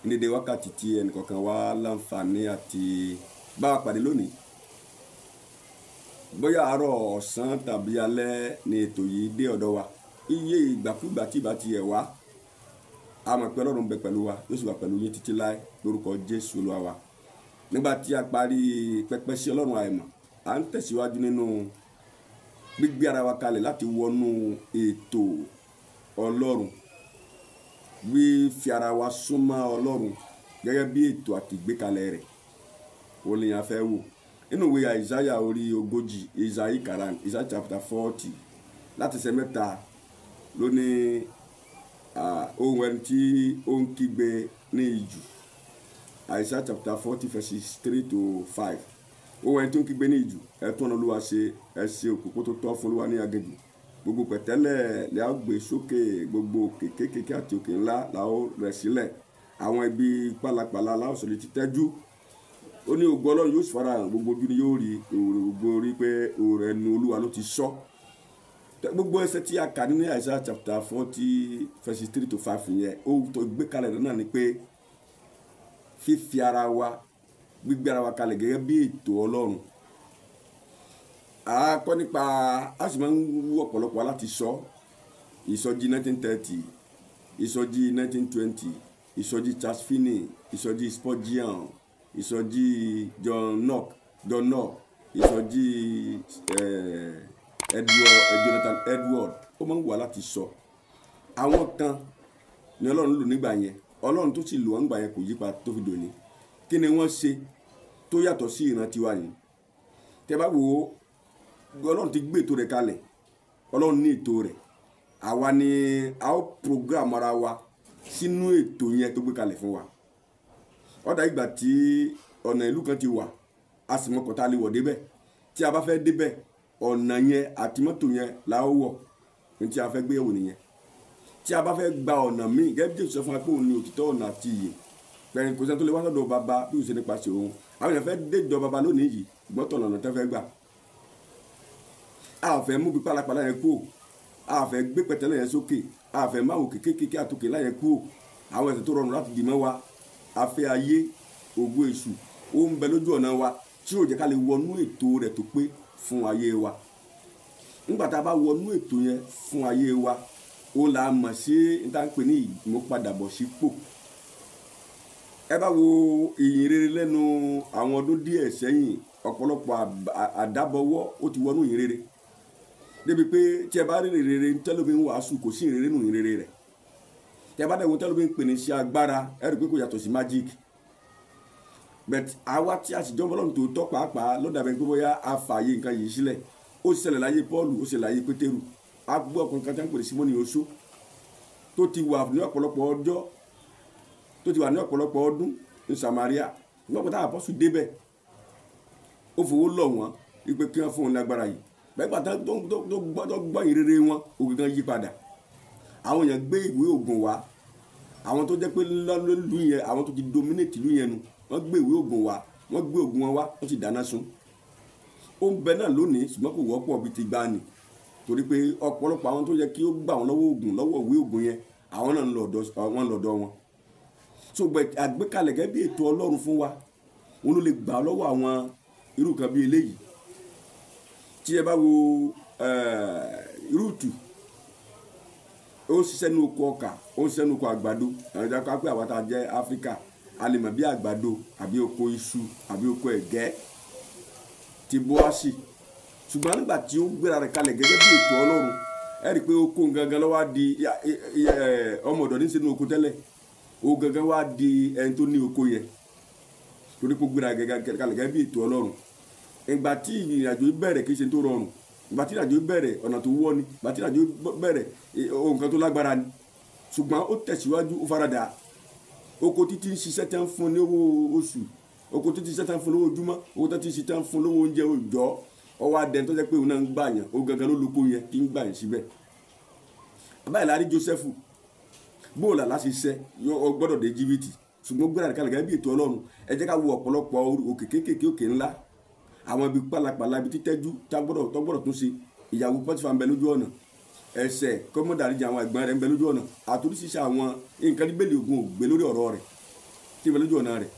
Ní dédé wákàtí tí ẹnìkọ̀ọ̀kan wá láǹfààní àti bá wa pàdé lónìí. Bóyá àárọ̀, ọ̀sán tàbí alẹ́ ni ètò yìí dé ọ̀dọ̀ wa. Iye ìgbàkúgbà tí ìbá ti ẹ̀ wá, a mọ̀ pé Ọlọ́run bẹ pẹ̀lú wa, yóò sì wà pẹ̀lú yín títí láé lórúkọ Jésù Olúwa wa. Nígbà tí a parí pẹpẹ sí Ọlọ́run àìmọ̀, à ń tẹ̀síwájú nínú gbígbé ara wa kalẹ̀ láti wọnú ètò Ọlọ́run, fífi ara wa súnmọ́ Ọlọ́run gẹ́gẹ́ bí ètò àti ìgbékalẹ̀ rẹ̀. Ó ní a fẹ́ wò nínú ìwé Àìsáyà orí 40, Isaiah Quran, Isaiah chapter 40 láti ẹsẹ̀ 3 ló ní ohùn ẹni tí ó ń kígbe ní ijù. Isaiah chapter 40 verses 3 to 5. Ohùn ẹni tí ó ń kígbe ní ijù, ẹ tún ọ̀nà Olúwa ṣe, ẹ ṣe òpópó tó tọ́ fún Olúwa ní aginjù. Gbogbo pẹ̀tẹ́lẹ̀ la ó gbé sókè, gbogbo òkè kéékèèké àti òkè ńlá la ó rẹ̀ sílẹ̀. Àwọn ibi pálapàla la ó sọ di títẹ́jú. Ó ní ògo Ọlọ́run yóò farahàn, gbogbo ojú ni yóò rí, gbogbo rí pé ọ̀rọ̀ ẹnu Olúwa ló ti sọ. Gbogbo ẹsẹ̀ tí a kà nínú Isaiah chapter 40 verses 3 to 5 yẹn, ó tó gbé kalẹ̀ náà ni pé fífi ara wa, gbígbé ara wa kalẹ̀ gẹ́gẹ́ bí ètò Ọlọ́run. A kọ́ nípa, a sì máa ń wú ọ̀pọ̀lọpọ̀ láti sọ ìsọjí 1930, ìsọjí 1920, ìsọjí Charles Finney, ìsọjí Spurgeon, ìsọjí John Knox, ìsọjí Edward, Jonathan Edward. Ó máa ń wù wá láti sọ. Àwọn kan ni Ọlọ́run lò nígbà yẹn, Ọlọ́run tó sì lò wọ́n nígbà yẹn kò yípa tó fi dòní. Kí ni wọ́n ṣe tó yàtọ̀ sí ìran tiwa yìí? Tẹ́ bá wò ó, Ọlọ́run ti gbé ètò rẹ̀ kalẹ̀, Ọlọ́run ní ètò rẹ̀. Àwa ni a ó program ara wa sínú ètò yẹn tó gbé kalẹ̀ fún wa. Ó dà ìgbà tí ọ̀nà ìlú kan ti wà, a sì mọkọ̀ tá a lè wọ̀ débẹ̀. Tí a bá fẹ́ débẹ̀, ọ̀nà yẹn àti mọ́tò yẹn la ó wọ̀. Ní tí a fẹ́ gbé yẹ̀wò nìyẹn. Tí a bá fẹ́ gba ọ̀nà míì, gẹ́gẹ́ bí Jésù sọ fún wa pé òun ni òtítọ́, ọ̀nà àti ìyè. Pẹ̀lú kò sẹ́ni tó lè wá sọ́dọ̀ bàbá bí ó ṣe nípasẹ̀ òun. Àwọn èèyàn fẹ́ dé ìjọ bàbá lónìí yìí, ṣùgbọ́n tọ̀nà ọ̀nà tẹ́ fẹ́ gbà. A fẹ́ mú bí pálapàla yẹn kúrò, a fẹ́ gbé pẹ̀tẹ́lẹ̀ yẹn sókè, a fẹ́ máa wò kékékéké àtòkè láyẹn kúrò. Àwọn ẹ̀ṣẹ̀ tó rọrùn láti dì mọ́ wa, a fẹ́ ayé, ògo èṣù, ó ń bẹ lójú ọ̀nà wa tí yóò jẹ́ ká lè wọnú ètò rẹ̀ tó pé fún ayé wa. Nígbà tá a bá wọnú ètò yẹn fún ayé wa, ó la mọ̀ sí ní tá à ń pè ní ìmúpadàbọ̀sípò. Ẹ bá wo ìyìn rere lẹ́nu àwọn ọdún díẹ̀ sẹ́yìn, ọ̀pọ̀lọpọ̀ àdábọwọ́ ó ti wọnú ìyìn rere. Débi pé tí ẹ bá rí rere tẹ́lómi ń wàásù, kò sí ìrere nù ìyìn rere rẹ̀. Tí ẹ bá dẹ̀wò tẹ́lómi ń pè ní sí agbára, ẹ rí i pé kò yàtọ̀ sí magic. But àwa tí a sì jọ́ Ọlọ́run tó tọ́ pàápàá lọ́dà bẹ́ẹ̀ pé bóyá a fààyè nǹkan yìí sílẹ̀. Ó ṣẹlẹ̀ láyé Pọ́ọ̀lù, ó ṣẹlẹ̀ láyé Pétérù. A gbọ́ ọkùnrin kan tí wọ́n ń pè ní Símónì Oṣó tó ti wà ní ọ̀pọ̀lọpọ̀ ọjọ́, tó ti wà ní ọ̀pọ̀lọpọ̀ ọdún ní Samaria. Nígbà táwọn apọ́sù débẹ̀, ó fowó lọ̀ wọ́n wípé kí wọ́n fún un lágbára yìí. Bẹ́ẹ̀ gbà tó gbọ́ ìrere wọn, ògùn kan yí padà. Àwọn èèyàn gbé ìwé ògùn wá. Àwọn tó jẹ́ pé lọ́lú yẹn, àwọn tó ti dominate ìlú yẹn nu, wọ́n gbé ìwé ògùn wá, wọ́n gbé ògùn wọn wá, wọ́n sì dáná sun. Ó ń bẹ náà lónìí, ṣùgbọ́n kò wọ́pọ̀ bíi ti gbani. Torí pé ọ̀pọ̀lọpọ̀ àwọn tó yẹ kí ó gbà wọ́n lọ́wọ́ ògùn, lọ́wọ́ ìwé ògùn yẹn, àwọn náà ń lọ ọ̀dọ̀ wọn. So àgbékalẹ̀ gẹ́gẹ́ bí ètò Ọlọ́run fún wa, òun ló lè gbà lọ́wọ́ àwọn irú kan bí eléyìí. Tí ẹ bá wo Rúùtù, ó ń ṣiṣẹ́ ní oko ọkà, ó ń ṣiṣẹ́ ní oko àgbàdo. Àwọn ìjà ká pé àwa tá a jẹ́ Áfíríkà, a lè mọ̀ bí àgbàdo àbí oko iṣu àbí oko ẹ̀gẹ́ ti Bóásì. Ṣùgbọ́n nígbà tí ó gbéra rẹ̀ kalẹ̀ gẹ́gẹ́ bí ètò Ọlọ́run, ẹ rí i pé oko gangan ló wá di ọmọ ọ̀dọ̀ ní sínú oko tẹ́lẹ̀. Ó gangan wá di ẹni tó ní oko yẹn, torí pé ó gbéra kalẹ̀ gẹ́gẹ́ bí ètò Ọlọ́run. Ìgbà tí ìrìnàjò bẹ̀rẹ̀ kì í ṣe tó rọrùn. Ìgbà tí ìrìnàjò bẹ̀rẹ̀, ọ̀nà tó wọ́ ni. Ìgbà tí ìrìnàjò bẹ̀rẹ̀, ohun kan tó lágbára ni. Ṣùgbọ́n ó tẹ̀síwájú, ó faradà. Oko títí ń ṣiṣẹ́ tí wọ́n fún ní owó oṣù, oko títí ń ṣiṣẹ́ tí wọ́n fún lówó ojúmọ́, oko títí ń ṣiṣẹ́ tí wọ́n fún lówó oúnjẹ òòjọ́. Ó wá dẹni tó jẹ́ pé òun náà ń gbà yàn, ó gangan ló lóko yẹn kí ń gbà yàn síbẹ̀. Báyìí la rí Jósẹ́fù. Bóòlà láti ṣiṣẹ́, ó gbọ́dọ̀ dé Íjíbítì. Ṣùgbọ́n ó gbéra kalẹ̀ gẹ́gẹ́ bí ètò Ọlọ́run. Ẹ jẹ́ ká wo ọ̀pọ̀lọpọ̀ òkè kéékèèké, òkè ńlá, àwọn ibi pálapàla, ibi títẹ́jú tá gbọ́dọ̀ tún ṣe. Ìyàwó Pọ́tífà ń bẹ lójú ọ̀nà, ẹ̀ṣẹ̀ kọ́mọ́dàríjà àwọn ẹ̀gbọ́n rẹ̀ ń bẹ lójú ọ̀nà, àtúnṣe àwọn nǹkan Bíbélì ogun ò gbé lórí ọ̀rọ̀ rẹ̀. tí ń bẹ lójú ọ̀nà rẹ̀.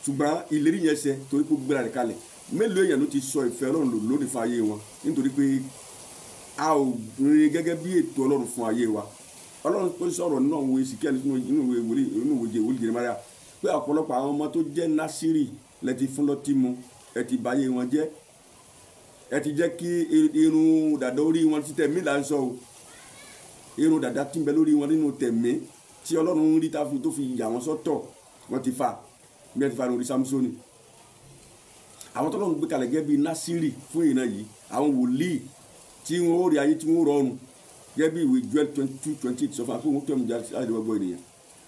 Ṣùgbọ́n ìlérí yẹn ṣẹ torí pé ó gbéra rẹ̀ kalẹ̀. Mélòó èèyàn ló ti sọ ìfẹ́ Ọlọ́run lò lónìí fún ayé wọn nítorí pé a ò rìn gẹ́gẹ́ bí ètò Ọlọ́run fún ayé wa. Ọlọ́run tó sọ̀rọ̀ nínú àwọn Èsìkíẹ́lì nínú ìwé wòlíì Jeremáyà pé ọ̀pọ̀lọpọ̀ àwọn ọmọ tó jẹ́ Násírì lẹ ti fún lọ́tí mu, ẹ ti báyé wọn jẹ́, ẹ ti jẹ́ kí irun dàda orí wọn ti tẹ̀mí là ń sọ o, irun dàda tí ń bẹ lórí wọn nínú tẹ̀mí tí Ọlọ́run ń rí tó fi yà wọ́n sọ́tọ̀, wọ́n ti fa bí wọ́n ti fa lórí Sámsónì. Àwọn tọ́lọ́run gbé kalẹ̀ gẹ́gẹ́ bí Násírì fún ìran yìí, àwọn wòlíì tí wọ́n ó rí ayé tí wọ́n rọrùn gẹ́gẹ́ bí ìwé Joel 22:28 sọ fún wa pé wọ́n tẹ̀mí jáde wọ́n gbọ́ ènìyàn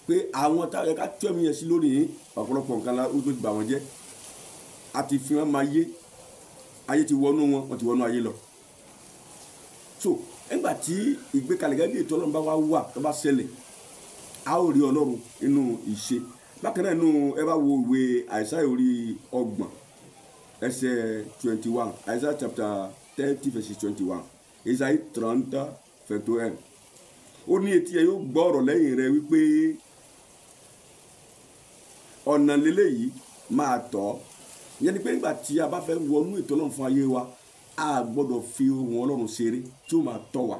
pé àwọn táwọn ẹ̀ka tẹ̀mí yẹn sí lónìí ọ̀pọ̀lọpọ̀ nǹkan la ó tó ti bà wọ́n jẹ́, àti fi wọ́n máa yé ayé ti wọnú wọn, wọ́n ti wọnú ayé lọ. So nígbà tí ìgbékalẹ̀ gẹ́gẹ́ bí ètò Ọlọ́run bá wá wà tó bá ṣẹlẹ̀, a ó rí Ọlọ́run nínú ìṣe. Bákan náà nínú ẹ bá wo ìwé Àìsáyà orí 30 ẹsẹ̀ 21, Isaiah chapter 30 verse 21, Isaiah 30 21. Ó ní etí ẹ yóò gbọ́ ọ̀rọ̀ lẹ́yìn rẹ wípé ọ̀nà lélẹ́yìí máa tọ́. Ìyẹn ni pé nígbà tí a bá fẹ́ wọnú ètò Ọlọ́run fún ayé wa, a gbọ́dọ̀ fi ohùn Ọlọ́run ṣeré tí ó máa tọ́ wa.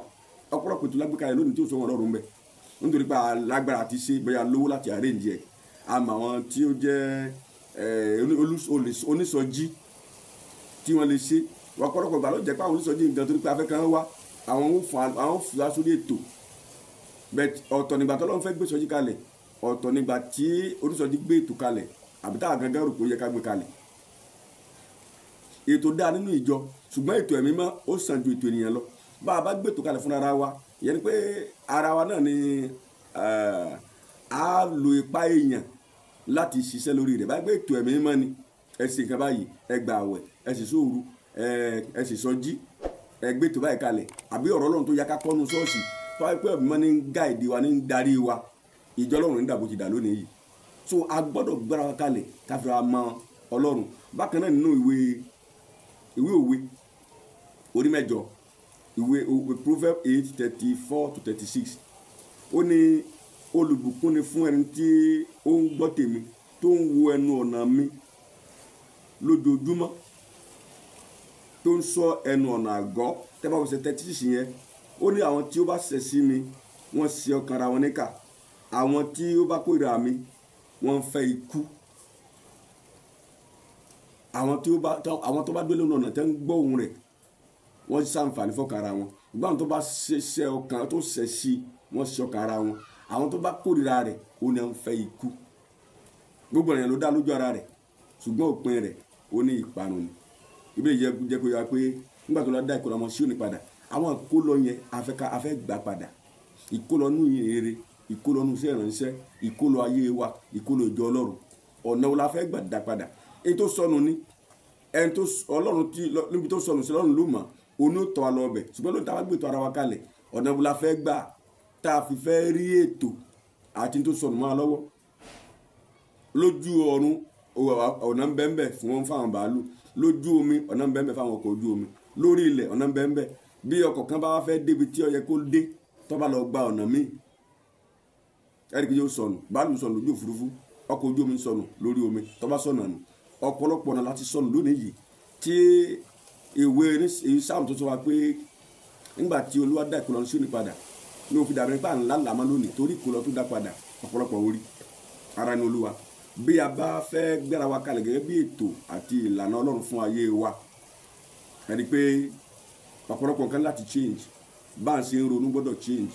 Ọ̀pọ̀lọpọ̀ ètò lágbèékalẹ̀ lónìí tí ó sọ ohùn Ọlọ́run bẹ̀ nítorí pé alágbára ti ṣe bóyá lówó láti arrange ẹ̀. Àmọ́ àwọn tí ó jẹ́ onísọjí tí wọ́n lè ṣe ọ̀pọ̀lọpọ̀ ìgbà ló jẹ́ pé àwọn onísọjí nǹkan torí pé afẹ́ kan wá àwọn ń fà sórí ètò. Bẹ́ẹ̀ ọ̀tọ̀ nígbà tó Ọlọ́run fẹ́ gbé sọjí kalẹ̀, ọ̀tọ̀ nígbà tí onísọjí gbé ètò kalẹ̀ àbí táwọn gangan rò pé ó yẹ ká gbé kalẹ̀. Ètò dáa nínú ìjọ, ṣùgbọ́n ètò ẹ̀mí mọ́ ó sàn ju ètò ènìyàn lọ. Bá a bá gbé ètò kalẹ̀ fúnra ara wa, ìyẹn ni pé ara wa náà ni a lo ipá èèyàn láti ṣiṣẹ́ lórí rẹ̀. Bá gbé ètò ẹ̀mí mọ́ ni ẹ ṣe nǹkan báyìí, ẹ gbà àwẹ̀, ẹ sì sóoru, ẹ sì sọjí, ẹ gbé ètò báyìí kalẹ̀, àbí ọ̀rọ̀ Ọlọ́run tó yá ká kọ́nu ṣọ́ọ̀ṣì tó wáyé pé ẹ̀mí mọ́ ní ń gáìdì wa, ní ń darí wa, ìjọ Ọlọ́run ní dàbò ti dà lónìí yìí. So a gbọ́dọ̀ gbára wa kalẹ̀ ká fi ra mọ Ọlọ́run. Bákan náà nínú ìwé òwe orí 8, ìwé Proverb 8:34 to 36, ó ní olùbùkún ni fún ẹni tí ó ń gbọ́ tèmi, tó ń wo ẹnu ọ̀nà mi lójoojúmọ́, tó ń sọ ẹnu ọ̀nà àgọ́. Tẹ́ bá wọ́n ṣe 36 yẹn, ó ní àwọn tí ó bá ṣẹ̀ sí mi wọ́n ṣe ọkàn ara wọn níkà, àwọn tí ó bá kórìíra mi wọ́n ń fẹ́ ikú. Àwọn tó bá dé lónà ọ̀nà tẹ́ ń gbọ́ ohùn rẹ̀ wọ́n ṣàǹfààní fọ́kàn ara wọn. Ṣùgbọ́n àwọn tó bá ṣe ọkàn tó ṣẹ̀ sí wọ́n ṣe ọkàn ara wọn. Àwọn tó bá kórìíra rẹ̀ ó ní ń fẹ́ ikú. Gbogbo ènìyàn ló dá lójú ara rẹ̀, ṣùgbọ́n òpin rẹ̀ ó ní ìparun ni. Ìbéèrè jẹ́ kó yá pé nígbà tó lọ dá ìkólọ ọmọ Síónì padà, àwọn ìkólọ yẹn a fẹ́ gbà padà. Ìkólọ nú ìhìnrere, ìkólọ nú iṣẹ́ ìránṣẹ́, ìkólọ ayé wa, ìkólọ ìjọ Ọlọ́run. Ọ̀nà wo la fẹ́ gbà dá padà? Èyí tó sọnù ni ẹni tó Ọlọ́run tí níbi tó sọnù sí Ọlọ́run ló mọ̀, òun ó tọ́ wa lọ ọbẹ̀. Ṣùgbọ́n lónìí tá a bá gbé ètò ara wa kalẹ̀, ọ̀nà wo la fẹ́ gbà tá a fi fẹ́ rí ètò àti tó sọnù mọ́ wa lọ́wọ́? Lójú ọ̀run ọ̀nà ń bẹ ń bẹ fún wọn fáwọn bàálù, lójú omi ọ̀nà ń bẹ ń bẹ fáwọn ọkọ̀ ojú omi, lórí ilẹ̀ ọ̀nà ń bẹ ń bẹ. Bí ọkọ̀ kan bá wá fẹ́ débi tí ó yẹ kó dé, tó bá lọ gba ọ̀nà míì, ẹ̀rí kí yóò sọnù. Bàálù sọnù lójú òfurufú, ọkọ̀ ojú omi sọnù lórí omi, tó bá sọnù nù. Ọ̀pọ̀lọpọ̀ ọ̀nà láti sọnù lónìí yìí tí ìwé Sáàmù tó sọ wa pé nígbà tí Olúwa dá ìkólọ Síónì padà ní òfin dàbí nípa ńlá làmọ́ lónìí torí ìkólọ tó dá padà ọ̀pọ̀lọpọ̀ orí ara ní Olúwa. Bí a bá fẹ́ gbéra wa kalẹ̀ gẹ́gẹ́ bí ètò àti ìlànà Ọlọ́run fún ayé wa, ẹni pé ọ̀pọ̀lọpọ̀ nǹkan láti change. Bá a ṣe ń ronú gbọ́dọ̀ change,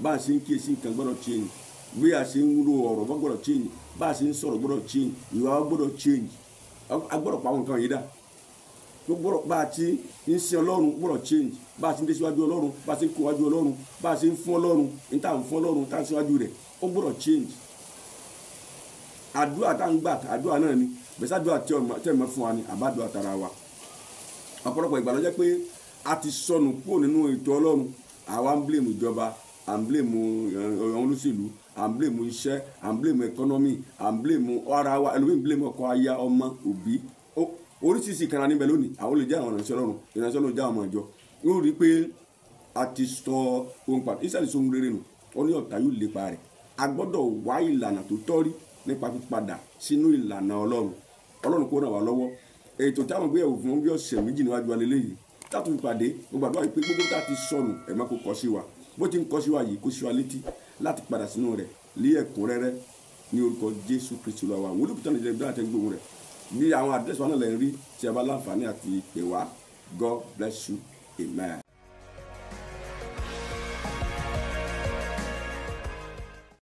bá a ṣe ń kíyèsí nǹkan gbọ́dọ̀ change, bí a ṣe ń ro ọ̀rọ̀ gbọ́dọ̀ change, bá a ṣe ń sọ̀rọ̀ gbọ́dọ̀ change, ìwà wa gbọ́dọ̀ change. A gbọ́dọ̀ pa àwọn nǹkan yìí dà. Gbọ́dọ̀ bá a ti ń sin Ọlọ́run gbọ́dọ̀ change, bá a ti ń dé síwájú Ọlọ́run, bá a ti ń kó wájú Ọlọ́run, bá a ṣe ń fún Ọlọ́run, ní tá à ń fún Ọlọ́run, tá à ń síwájú rẹ̀, ó gbọ́dọ̀ change. Àdúrà tá à ń gbà, àdúrà náà ni bẹ́sẹ̀ àdúrà tí ẹ̀ mọ́ fún wa ni àbádùá tara wa. Ọ̀pọ̀lọpọ̀ ìgbà ló jẹ́ pé a ti sọnù kúrò nínú ètò Ọlọ́run. Àwa ń blame ìjọba, à ń blame àwọn olóṣèlú, à ń blame iṣẹ́, à ń blame economy, à ń blame ara wa, ẹlòmíì ń blame ọkọ, aya, ọmọ, òbí. Oríṣiríṣi ìkànnì níbẹ̀ lónìí. Àwọn olè jẹ́ àwọn ìránṣẹ́ Ọlọ́run, ìránṣẹ́ Ọlọ́run jẹ́ àwọn ọmọ ìjọ. Yóò rí i pé a ti sọ ohun pàtó Ísírẹ́lì sọ ohun rere nù, ó ní ọ̀tá yóò lépa rẹ̀. A gbọ́dọ̀ wá ìlànà tó tọ́ rí. Nípa pípadà sínú ìlànà Ọlọ́run. Ọlọ́run kó ràn wá lọ́wọ́. Ètò táwọn gbéyàwó fún bí ọ̀sẹ̀ méjì níwájú wa lélẹ́yìí tátù ìpàdé, mo gbàdúrà pé gbogbo tá a ti sọnù ẹ̀ má kó kọ́ sí wa. Bó ti ń kọ́ sí wa yìí, kó sí wa létí láti padà sínú rẹ̀ lé ẹ̀kúnrẹ́rẹ́ ní orúkọ Jésù Kristu Olúwa wa. Wòlíì Kútàn ìjẹun bí wọ́n ti ń gbóhùn rẹ̀ bí àwọn àdírẹ́sì wa náà lè rí tí a bá láǹfààní àti pè wá. God bless you. Amen.